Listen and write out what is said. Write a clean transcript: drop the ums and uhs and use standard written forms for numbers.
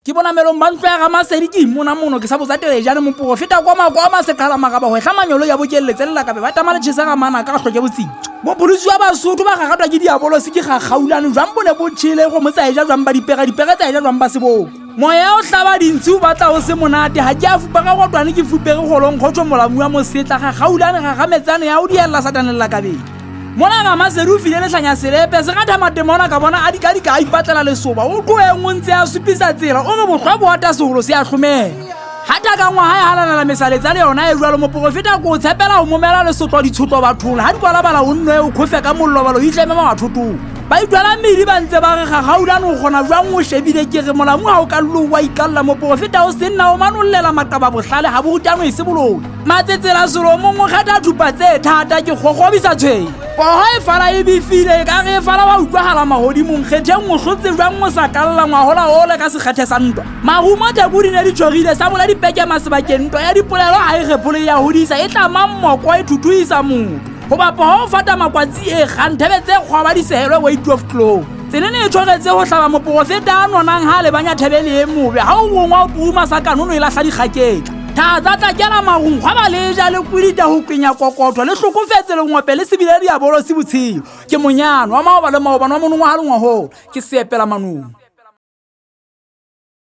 Ke bonamelong ba ntlo ya Ramasedi ke imona mono ke sa botsa telejane moporofeta kwa makwa sekgala magaba hwehla manyolo ya bokelletse lelakabe ba tama le tjhesa ga mana ka hloke botsitso. Mopholosi wa Basotho ba gagatwa ke diabolosi ke gagaulane jwang bo ne bo tjhele kgomo tsa eja jwang ba dipera dipere tsa eja jwang ba seboko. Moya o hlaba dintshi o batla o se monate ha ke a fupara kotwane ke fupere kgolong kgotjho molamu wa mosetla gagaulane gagametsane ya o diella satane lelakabeng. Mona Ramasedi o file lehlanya selepe se ratha matemona ka bona a dikadika a ipatlela lesoba o tloheng o ntse a supisa tsela o re bohlwa bo ata seholo se a hlomela hata ka ngwaga e halalala mesaletsa le yona e jalo moporofeta ko o tshepela go momela lesotlo ditshotlo bathong ga di kwalabala o nnoe o khofe ka mollobalo o itleme mawathotong ba itwala medi ba ntse ba re gagaulane o kgona jwang o shebile ke re molamu ga o ka llo wa ikalla moporofeta o senna o manololela maqaba bohlale ga bo rutano e se boloi Matsetsela selomong o kgetha thupa tse thata ke kgokgobisa tshwenya. Poho e fala e befile e ka re e fala wa utlwagala magodimong kgetheng o hlotse jwang o sa kalla ngwagola ole ka sekgethe sa ntwa. Marumo theko di ne di tšhogile sa bola dipekema sebakeng ntwa ya dipolelo ga e gepole ya godisa e tlama mmoko e thuthuisa motho. Goba poho o fata makwatsi e kgang thebe tse kgwaba di sehelwe weight of clothes. Tsenene e tshwaretse go hlaba moporofeta a nonang ha a lebanya thebe le e mobe ha o rongwa o puruma sa kanono e lahla dikgaketla. Tha tsa tlakela marung gwa ba le ja le kwidita go kwenya kokotho le hlokofetse lengope le sebile diabolo se botshelo ke monyano wa maoba le maobane wa monongwaga le ngwagola ke seepela manong.